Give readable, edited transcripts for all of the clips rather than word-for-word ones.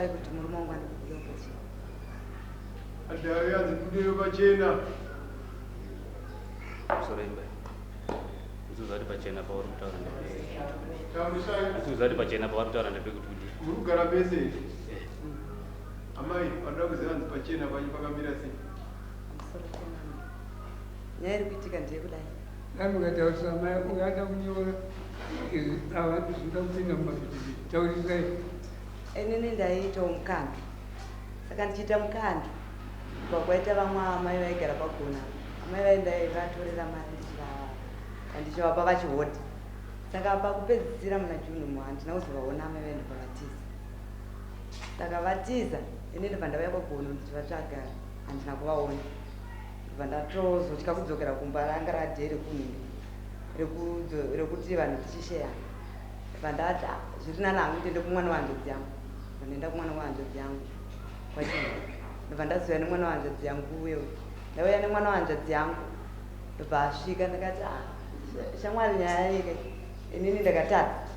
kudare kuti murume wangu anobuda pachena. Adare hanzi budeyo pachena. Soro imba. Usiuza kuti pachena pauri kutaura ndepe. Taurisai. Usiuza kuti pachena pauri kutaura ndepe kuti kudii. Muri kugara mese here? Amai, vanoda kuziva hanzi pachena panyu pakamira sei? Pamusoro penhamo. Nyaya iri kuitika ndeyekudai. Dai mukataurisa amai ungada kunyora izvi ava zvinoda kupinda mumapitipiti taurisai. Inini ndaiitawo mukando. Saka ndichiita mukando kubva kwaita vamwe amai vaigara pagona. Amai vaye ndaivatorera mari ndichivapa vachihodha. Saka pakupedzisira muna June umu handina kuzovaona amai vaye ndobva vatiza. Saka vatiza ini ndobva ndauya kwagono ndichivatsvaga handina kuvaona. Ndobva ndatozotya kudzokera kumba ranga radhe rekunhingi rekuti vanhu tichisheyana. Ndobva ndati ah, zviri nani hangu ndiende kumwana wehanzvadzi yangu. Ndobva ndaenda kumwana wehanzvadzi yangu kwaChinhoyi. Ndobva ndazouya nemwana wehanzvadzi yangu uye uye. Ndauya nemwana wehanzvadzi yangu ndobva asvika ndakati ah, shamwari nyaya iyi inini ndakatadza.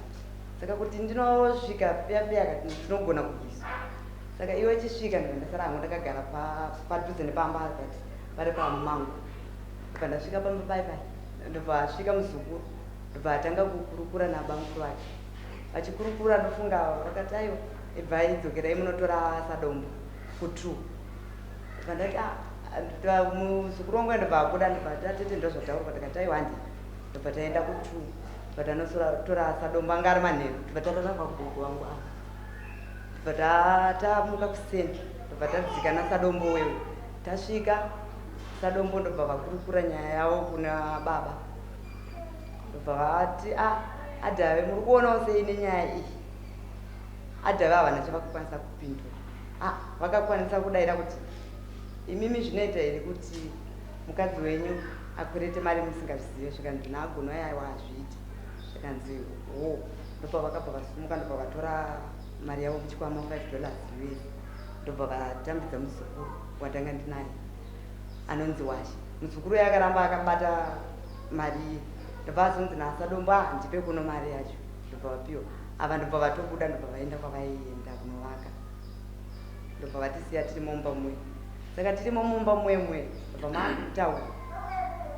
Saka kuti ndinosvika peya peya tinogona kubviswa. Saka iwe chisvika ndobva ndasara hangu ndakagara padhuze nepamba but pari pamangu. Ndobva ndasvika pamba pai pai ndobva asvika muzukuru ndobva atanga kukurukura nabamukuru vake. Vachikurukura ndofunga vakati aiwa ibvai dzokerai munotora sadombo ku2. Ndobva ndati ah, muzukuru wangu ndobva abuda ndobva atete ndozvataurwa ndikati aiwa handi ndobva taenda ku2 ndobva tanotora sadombo anga ari manheru ndobva tarara kwagogo vangu ava. Ndobva tamuka kuseni ndobva tadzika nasadombo wewe tasvika sadombo ndobva vakurukura nyaya yavo kuna baba ndobva vati a ah, adhave muri kuonawo sei nenyaya iyi adhave havana chavakakwanisa kupindura a ah, vakakwanisa kudaira kuti imimi zvinoita here kuti mukadzi wenyu akwerete mari musingazvizive zvikanzi naagono aiwa hazviiti zvikanzi wo ndopavakabva vasumuka ndobva vatora mari yavo muchikwama $5 US ndobva vatambidza muzukuru watanga ndinaye anonzi Washe. Muzukuru uye akaramba akabata mari iye ndobva azonzi naSadombo ah ndipe kuno mari yacho ndobva vapiwa ava ndobva vatobuda ndobva vaenda kwavaienda kunovaka ndobva vatisiya tirimo mumba muye saka tirimo mumba muye muye ndobva makutaura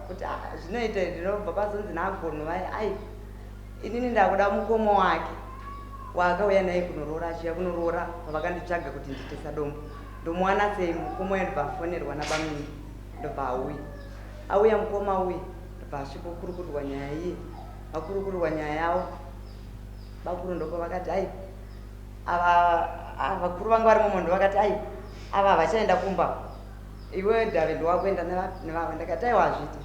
kuti ah, zvinoita ndinobva pazonzi nagono vai ai Inini ndakuda mukoma wake waakauya naye kunoroora achiuya kunoroora pavakanditsvaga kuti ndiite sadombo ndomuwana sei mukoma uya ndobva afonerwa nabamini ndobva auya auya mukoma uye ndobva asvikokurukurirwa nyaya iye vakurukurirwa nyaya yavo bakuru ndopavakati ai ava vakuru vanga vari mumondo vakati ai ava havachaenda kumba iwe dave ndowakuenda nevava ndakati aiwa hazviiti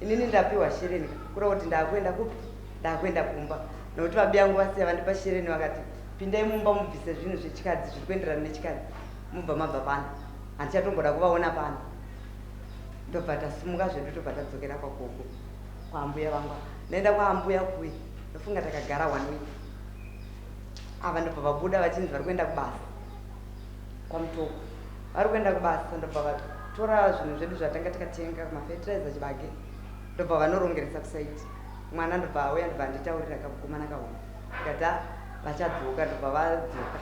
Inini ndapiwa shereni kureva kuti ndakuenda kupi? Ndakuenda kumba nokuti vabiyangu vasiya vandipa shereni vakati pindai mumba mubvise zvinhu zvechikadzi zviri kuenderana nechikadzi mubva mabva pano handichatomboda kuvaona pano ndobva tasumuka zvedu tobva tadzokera kwagogo kwaambuya vangu ndaenda kwaambuya kuye ndofunga takagara one week ava ndobva vabuda vachinzi vari kuenda kubasa kwamutoko vari kuenda kubasa ndobva vatora zvinhu zvedu zvatanga tikatenga mafetirizer chibage ndobva vanorongeresa kusaiti mwana ndobva auya ndobva anditaurira kamukomana kahombe ndikati ah, vachadzoka ndobva vadzoka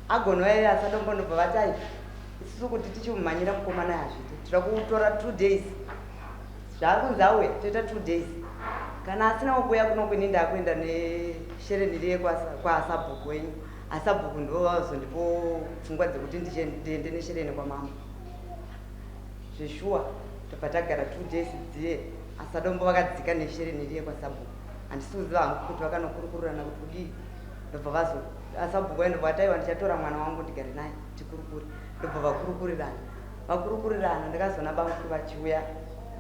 agonwa iye asadombo ndobva vati ai isusu kuti tichimumhanyira mukomana hazviite tinoda kutora 2 days zvaari kunzi auya toita 2 days kana asina kuuya kuno kwini ndakuenda neshereni riye kwasabhuku wenyu Asabhuku ndivo vazondipo pfungwa dzekuti ndiende neshereni kwamambo. Zveshuwa tobva tagara 2 days dziye asadombo vakadzika neshereni riye kwasabhuku. Handisi kuziva hangu kuti vakanokurukurirana kuti kudii. Ndobva vazo asabhuku vaye ndobva vati aiwa ndichatora mwana wangu ndigare naye tikurukure. Ndobva vakurukurirana. Vakurukurirana ndakazoona bamukuru vachiuya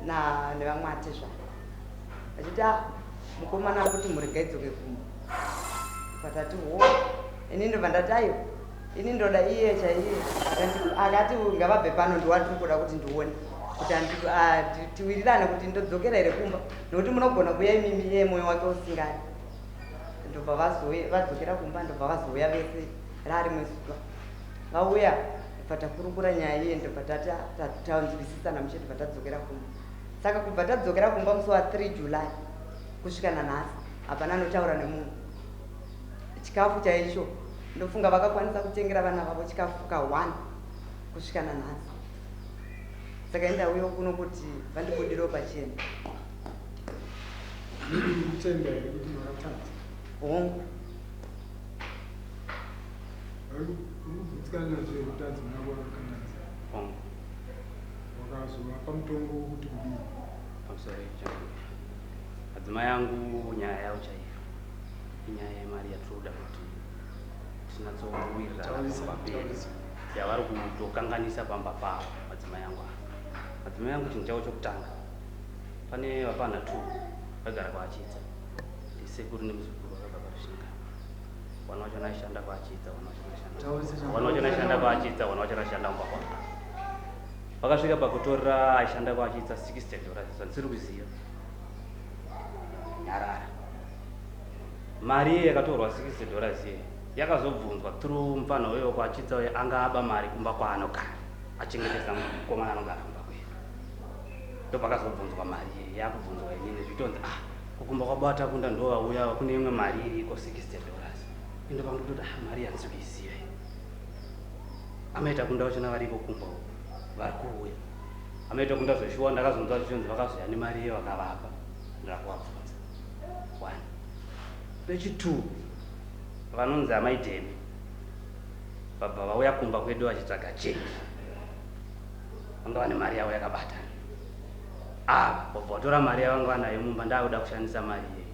na nevamwe atezvara. Vachiti ah mukomana akuti mhuri ngaidzoke kumba. Patati ho ini ndobva ndati aiwa ini ndoda iye chaiye akati ngavabve pano ndiwandiri kuda kuti ndione kuti tiwirirane kuti ndodzokera here kumba nokuti munogona kuuya imimi iye mwoyo wake usingadi ndobva vadzokera kumba ndobva vazouya vese rarimwe zuva vauya ndobva takurukura nyaya iye ndobva tanzwisisana mushe ndobva tadzokera kumba saka kubva tadzokera kumba musi wa 3 July kusvika nanhasi hapana anotaura nemunhu chikafu chaicho Ndofunga vakakwanisa kutengera vana vavo chikafu ka one kusvika nanhasi. Saka indauyawo kuno kuti vandibudirewo pachena. Mimi kutenda here kuti makatadza? Hongu. Uri kugutsikana nazvo here kuti adzimai ako akakanganisa? Hongu. Wakazovapa mutongo wekuti kudii? Pamusoro changu. Madzimai angu nyaya yavo chaiyo inyaya yemari yatinoda kuti tinatsowirirana Taurisa, pamba pedu taurisa. Yavari kutokanganisa pamba pavo madzimai angu ava. Madzimai angu chinhu chavo chokutanga, pane vapana two vaigara kwaAchidza, ndisekuru nemuzukuru vakabva paRushinga. Wana wacho aishanda kwaAchidza, wana wacho aishanda, Taurisa. wana wacho aishanda kwaAchidza, wana wacho aishanda mumba kwavo. Vakasvika pakutorera aishanda kwaAchidza $60, zvandisiri kuziva. Nyarara. Mari iye yakatorwa $60 iye yakazobvunzwa through mufana uyo kwaAchidza uyo anga aba mari kumba kwaanogara achengetesa mukomana anogara kumba kwedu. Ndopakazobvunzwa mari iye yakubvunzwa inini zvitonzi ah kukumba kwabata kunda ndo vauya kune imwe mari iriko $60. Ndo pangototi ah mari handisi kuiziva iyi. Amaita kunda vachona variko kumba uko vari kuuya. Amaita kunda zveshuwa ndakazonzwa zvichonzi vakazoya nemari iye vakavapa. Ndakuvabvunza. One. Pechi two vanonzi amai Dhemi vabva vauya kumba kwedu vachitsvaga change. Vanga vane mari yavo yakabatana. Ava vabva vatora mari yavanga vanayo mumba ndakuda kushandisa mari iyeyo.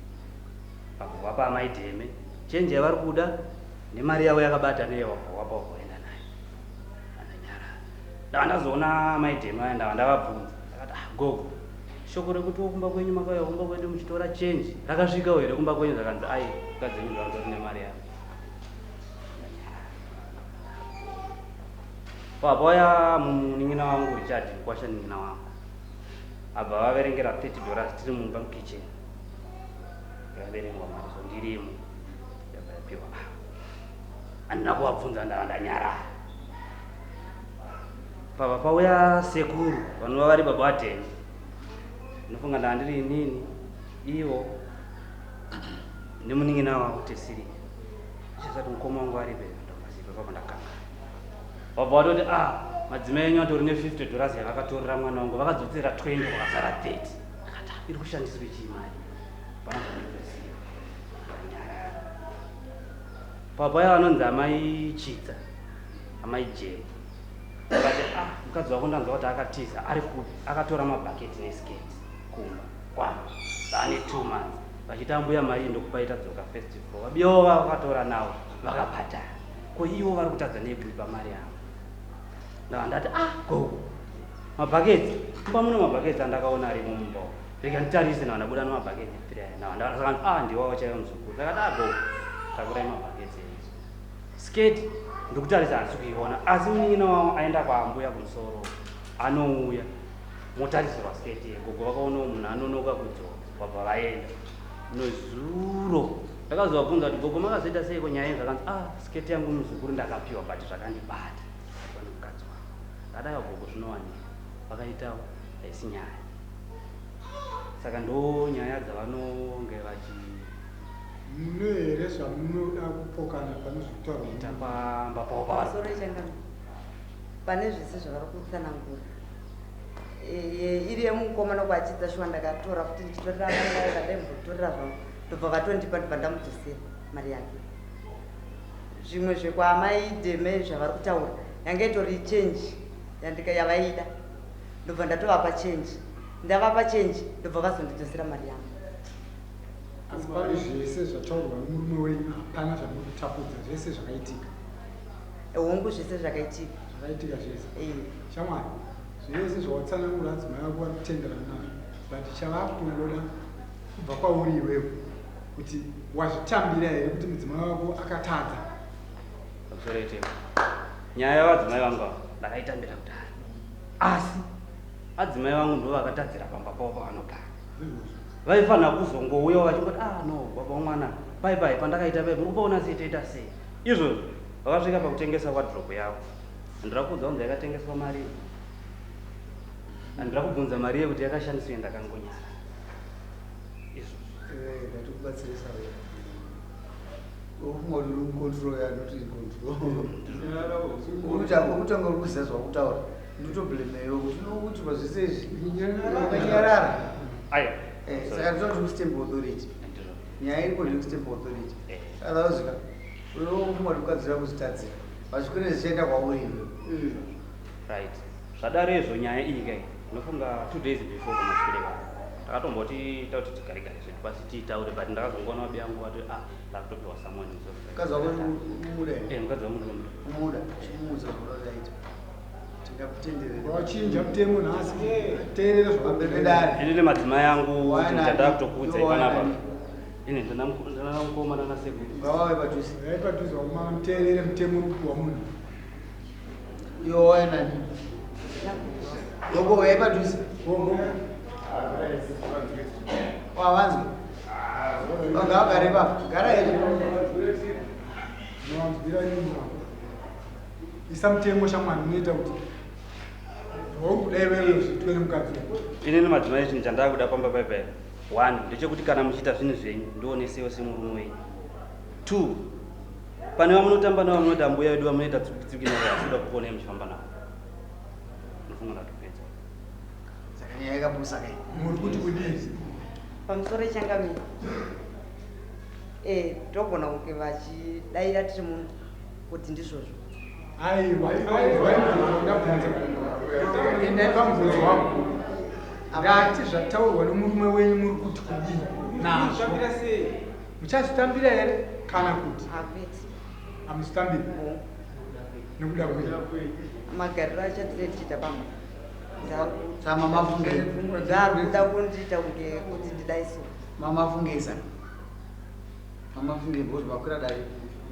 Vabva vapa amai Dheme change yavari kuda nemari yavo yakabatana iyo vabva vapa vabva vaenda nayo. Andanyarara. Ndava ndazoona amai Dheme vaya ndava ndavabvunza. Ndakati ah gogo shoko rekuti kumba kwenyu makauya kumba kwedu muchitora change rakasvikawo here kumba kwenyu? Zvakanzi ai mukadzi wenyu ndovanzwa rine mari yavo. Pabauya munin'ina wangu Richard mukwasha nin'ina wangu abva vaverengera $30 tiri mumba mukitchen. Yakaverengwa mari so ndirimo yabva yapiwa. Handina kuvabvunza ndava ndanyarara. Pabva pauya sekuru vanova vari baba vaDheni. Ndinofunga ndava ndiri inini ivo nemunin'ina wavo Tesiria. Ichasati mukoma wangu aripo ndomaziva ipapo ndakanga. Vabva vatoti ah madzimai enyu atori ne $50 yavakatorera mwana wangu vakadzotsera 20 kwakasara 30. Akati ah iri kushandiswa chii mari? Pana zvandinoziva. Ndanyarara. Papa ya vanonzi amai Chidza, amai Jemu. Vakati ah mukadzi wako ndanzwa kuti akatiza ari kupi? Akatora mabhaketi nesiketi kumba kwangu. Vane 2 months. Vachiti ambuya mari ndokupa itadzoka first floor. Vabiyawo vakatora nawo vakabhadhara. Ko ivo vari kutadza nei kuipa mari yavo? Ndava ndati ah gogo mabhaketi mumba muno mabhaketi andakaona arimo mumba umu. Rega nditarise ndava ndabuda nemabhaketi 3 aya. Ndava ndaona saka ah ndiwawo chaiwo muzukuru. Ndakati ah gogo takurai mabhaketi enyu. Sketi ndikutarisa handisi kuiona asi munin'ina wavo aenda kwaambuya kumusoro anouya motarisirwa sketi iye. Gogo vakaonawo munhu anonoka kudzoka vabva vaenda. Nezuro ndakazovabvunza kuti gogo makazoita seiko nyaya iyi zvakanzi ah sketi yangu muzukuru ndakapiwa but zvakandibata pane mukadzi wangu. Ndakadaiwa gogo zvinowanika vakaitawo haisi nyaya. Saka ndo nyaya dzavanonge vachi Mune here zvamunoda kupokana pane zvekutaurwa? Ita pamba pavo pavari. Pamusoro yechangano pane zvese zvavari kutsanangura. Iri yemukomana kwachidza shuwa ndakatora futi ndichitorera amai vaye vandaimbotorera zvavo ndobva vatondipa ndobva ndamudzosera mari yake. Zvimwe zvekwaamai Dheme zvavari kutaura yanga itori change yandika yavaida ndobva ndatovapa change ndavapa change ndobva vazondidzosera mari yangu. Asi pane zvese zvataurwa nemurume wenyu hapana zvamuri kutapudza, zvese zvakaitika. Hongu zvese zvakaitika. Zvakaitika zvese. Shamwari, zvese zvawatsanangura adzimai ako vari kutenderana nazvo but chavakutongoda kubva kwauri iwewe kuti wazvitambira here kuti mudzimai wako akatadza. Pamusoro iteko. Nyaya yavadzimai vangu ava ndakaitambira kudhara. Asi adzimai vangu ndo vakatadzira pamba pavo pavanogara. Vaifanira kuzongouya vachingoti ah no baba wamwana pai pai pandakaita pai muri kupaona sei toita sei. Izvozvo vakasvika pakutengesa wardrobe yavo. Handira kuudza kunzi yakatengeswa mari. Handira kubvunza mari yekuti yakashandiswa ndakangonyara. Izvozvo. Ndatikubatsirisa wewe. Unofunga kuti uri mucontrol ya not in control. Ukutanga uri kuziva zvakutaura. Ndotoblamer iwe kuti unokuti pazvese izvi. Ukanyarara. Aiwa. Eh, saka ndinoti mustamp authority. Nyaya iripo ndiri kustamp authority. Saka wazvika. Unofunga kuti mukadzi wako kuzvitadzira. Pazvikwere zvichaenda kwauri iwe. Right. Zvadaro izvo nyaya iyi kai. Ndinofunga 2 days before pamasvikire. Takatomboti tauti tigare gare zvedu pasi tiitaure, but ndakazongoona vabi yangu vati, ah, ndakutopiwa someone. So Mukadzi wako umuda here? Eh, mukadzi wangu ndinomuda. Umuda. Chimuudza zvakuda kuti aite. Tingakutenderere. Wachinja mutemo nhasi, teerera. Pamberi pedare. Inini madzimai angu, Why chinhu nani? chandava kutokuudzai Iwo why panapa. nani? Ini ndina mukoma nanasekuru. Ngavave padhuze. Ai, padhuze wakuma, muteerere mutemo uri kupiwa munhu. Iwo why nani? Gogo, uyai padhuze. Gogo. Wavanzwa. Ngavagare ipapo. Gara henyu. Nowanzwira nyuma. Isa mutemo, shamwani, unoita kuti wauri wewe zviitwe nemukadzi wako. Inini madzimai, chinhu chandava kuda pamba paipai one ndechekuti kana muchiita zvinhu zvenyu, ndionesewo semurume wenyu. Two, pane vamunotamba navo, munoti ambuya vedu, vamunoita tsukitsuki navo, asikuda kukuonai muchifamba navo. Ndinofunga ndatopedza. Saka nyaya yakapusa kai. Muri kuti kudii? Pamusoro ichangamira, e togona kunge vachidaira tiri muno kuti ndizvozvo. Aiwa, ndabvunza, endai pamubvunzo wangu. Ndati zvataurwa nomurume wenyu, muri kuti kudii nazvo? Muchazvitambira here kana kuti Akwete. hamuzvitambiri? Nekuda kwei? Magariro acho atinee tichiita pamba. Sama mafungei. Zvaari kuda kundiita kunge kuti ndidai so. Mamafungesa. Mamafungei because makwira dare.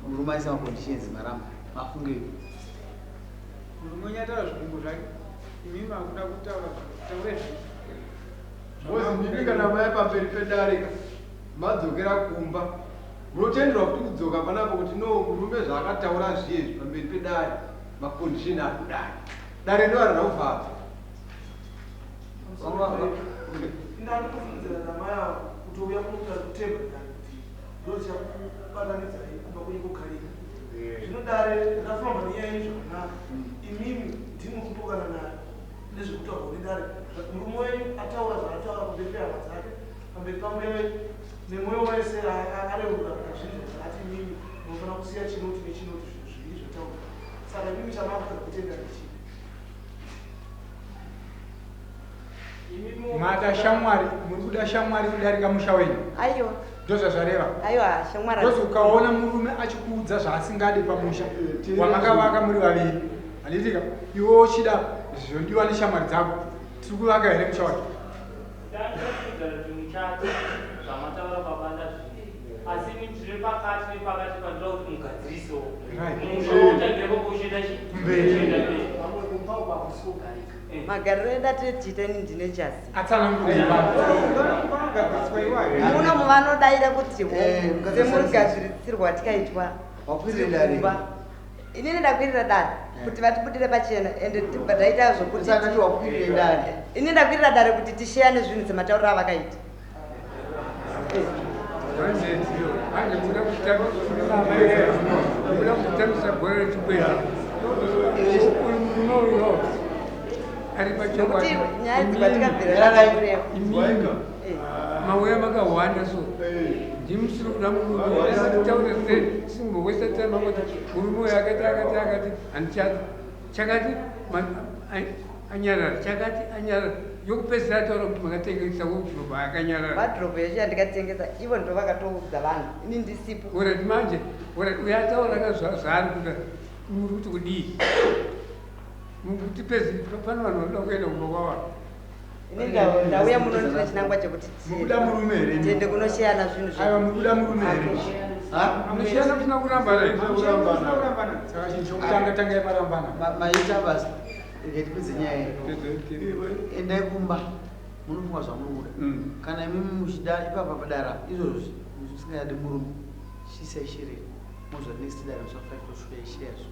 Murume aisa maconditions, maramba. Mafungei. Murume unyataura zvikumbo zvake, imimi makuda kutaura, taure zvinhu. Mozi ndimi kana mai pamberi pedare ka, madzokera kumba, munotenderwa kuti kudzoka panapo kuti no, murume zvaakataura zviyezvi pamberi pedare, macondition ari kudai, dare ndo harina kuvhara. Ndari kufungidzira namai avo kuti uya kunokuta kutemba dare kuti ndochakubatanidzai kumba kwenyu kukarika. Zvino dare rafamba nenyaya yenyu zvakanaka, imimi ndimi kupokana nayo nezvekutaurwa nedare. Murume wenyu ataura zvaataura pamberi pehama dzake, pamberi pambuya venyu, nemwoyo wese areurura zvinhu zvaati imimi munofanira kusiya chinoti nechinoti, zvinhu zviviri zvataura. Saka imimi chamakuda kutenda ndechipi? Mada shamwari, muri kuda shamwari kudarika musha wenyu. Aiwa. Ndozvazvareva. Aiwa, shamwari. Ndozi ukaona murume achikuudza zvaasingade pamusha wamakavaka muri vaviri, handitika, iwe uchida zvinodiwa neshamwari dzako, tiri kuvaka here musha wacho? Ndandikuudzana kuti muchato zvamataura baba ndazvii, asi ini ndiri pakati nepakati pandinoda kuti mugadzirisewo musha utangire kuchienda chi Kumberi. kuchienda mberi. Pamwe kumba uko hakusi kugarika. Magariro edu atiri ini ndine chazi. Atsanangurei. Panogadziswa iwayo. Muno muvanodaira kuti Eh, semugadzirisirwa tikaitwa. Wakwirira dare. Kumba. Inini ndakwirira dare kuti vatibudire pachena, ende tibva taita zvokuti Saka ndati wakwirira dare. Ini ndakwirira dare kuti tisheyane zvinhu sematauriro avakaita. Manje muda kutambisa bhora rechikwera. Uyu murume uyo ari pachokwadi. Nokuti nyaya dzibva tikabvira kureva. Imimi mauya makahwanda, so ndimusiri kuda murume. Taure simbowesa time kuti murume uyo akati akati akati handichati chakati, anyarara, chakati anyarara, yokupedzisira ataura kuti makatengesa wardrobe, akanyarara. Wardrobe yacho yandikatengesa, ivo ndo vakatoudza vanhu, ini ndisipo. Alright, manje alright, uyo ataura ka zvaari kuda, muri kuti kudii? Mukuti pezi pano vanhu vanoda kuenda kumba kwavanhu. Ini ndauya muno ndine chinangwa chekuti Mukuda murume here? tiende kunosheyana zvinhu. Aiwa, mukuda murume here? Munoshiyana kusina kurambana here? Kurambana. Saka chinhu chokutanga, tangai marambana. Maita basa, regai tipedze nyaya iyi. Endai kumba munofunga zvamuri kuda. Kana imimi muchida ipapa padara izvozvo, musingadi murume, chiisai shereni, mozva next dare musa 5 tosvika isheyazvo.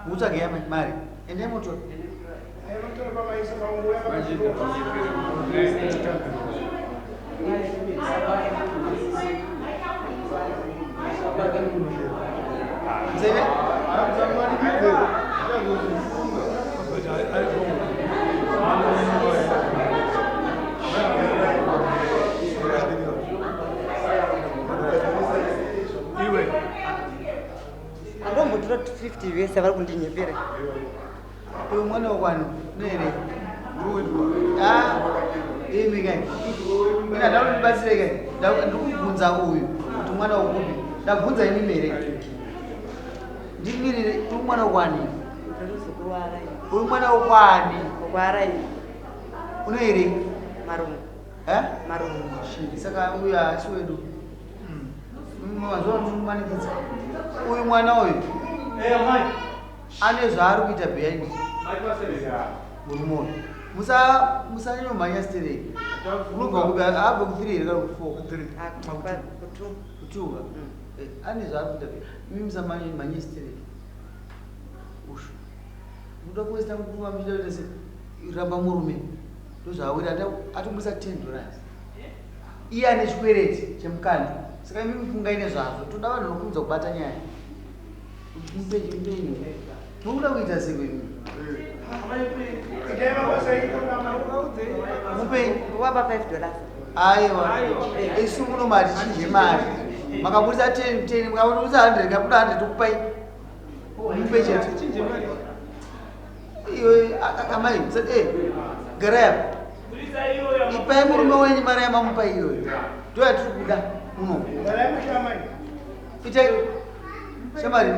Mutsvage yamai mari, endai motora. Tora pamaisa paunguya. Museve? Iwe. Andombotora 50 US avari kundinyepera. Uyu mwana wekwani nere? Ah, imi kai. Ina ndakuti ndibatsire kai. Ndikubvunza uyu kuti mwana wekupi. Ndabvunza imi mere. Ndimirire uri mwana wekwani? Ndiri waArai. Uri mwana wekwani? WaArai. Unoere? Marungu. Eh? Marungu. Saka uyu haasi wedu. Mazuva ano uyu mwana uyu ane zvaari kuita behind murume uyu. Musanyanyomhanya stereki. Unobva kupi? Abve ku3 here kana ku4? Ku2. Ku2 ka? Ane zvaari kuita behind. Imi musamhanye stereki. Ushu. Munoda kuwesta nguva muchida kuita sei? Ramba murume. Ndozvaawira atobudisa 10 dollars. Iye ane chikwereti chemukando. Saka imi mufungai nezvazvo. Toda vanhu vanokurumidza kubata nyaya. Mupe mupe. Munoda kuita sei kwemi? Mupe. Wapa 5 dollars. Aiwa. Isu muno mari chinje mari. Makabudisa 10 10 mukabudisa 100 kabuda 100 tokupai. Mupe chete. Iwe amai musati garai apa. Ipai murume wenyu mari yamamupa iyoyo. Ndo yatiri kuda muno. Itai shamari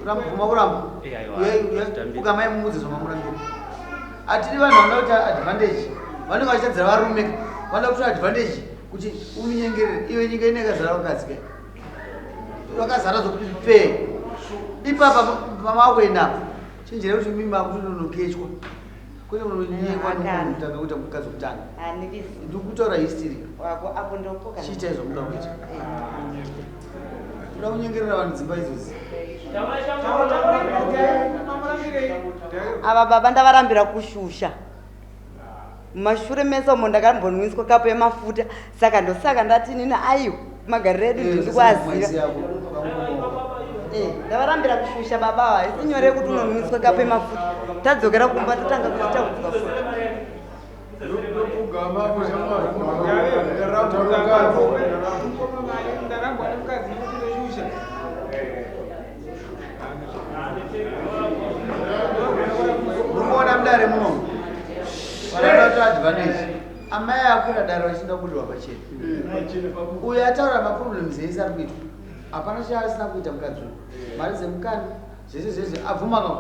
bvuma kuramba. Ukamai mumudze zvamamurambira. Hatidi vanhu vanoda kuita advantage. Vanenge vachitadzira varume. Vanoda kutora advantage kuti umunyengerere. Iwe nyika ine yakazara vakadzi kai. Vakazara zvokuti pfee. Ipapa pamakuenda apa. Chenjerai kuti mimi makutononokechwa. Kwete munonyengwa nomutanga kuita mukadzi wekutanga. Handikisi. Ndikutaura history. Wako apo ndopoka. Chiitai zvamunoda kuita. Kuda kunyengerera vanhu dzimba idzodzi. Ava baba ndavarambira kushusha. Mumashure mese umo ndakambonwiswa kapu yemafuta saka ndosaka ndati nini aiwa magariro edu ndiri kuaziva. Ndavarambira kushusha baba ava isi nyore yekuti unonwiswa kapu yemafuta. Tadzokera kumba totanga kuita kudzwa futi. Ndarambwa nemukadzi nekuti ndoshusha. Munoona mudare muno. Vanoda kutora advantage. Amai akwira dare vachinda kubudirwa pachena. Uyu ataura maproblems ese ari kuitwa. Hapana chaasina kuita mukadzi uyu. Mari dzemukana zvese zvese abvuma ka.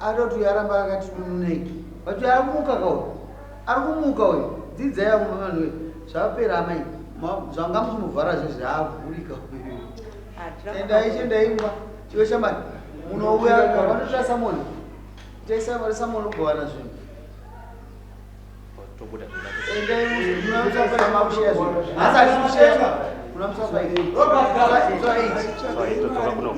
Ada kuti uyu aramba akati nunei. But uyu ari kumuka ka uyu. Ari kumuka uyu. Dzidzai vamwe vanhu uyu. Zvapera amai. Zvanga muchimuvhara zvese avhurika uyu. Endai chiendai imba. Chiwe shamani. Munouya vanotora samoni. Itai samoni kugovana zvinhu. Tobuda. Endai munotsvaka makusheya zvinhu. Asi hatisi kusheya. Kuna musapa iyi. Musapa 8. Todzoka kuno.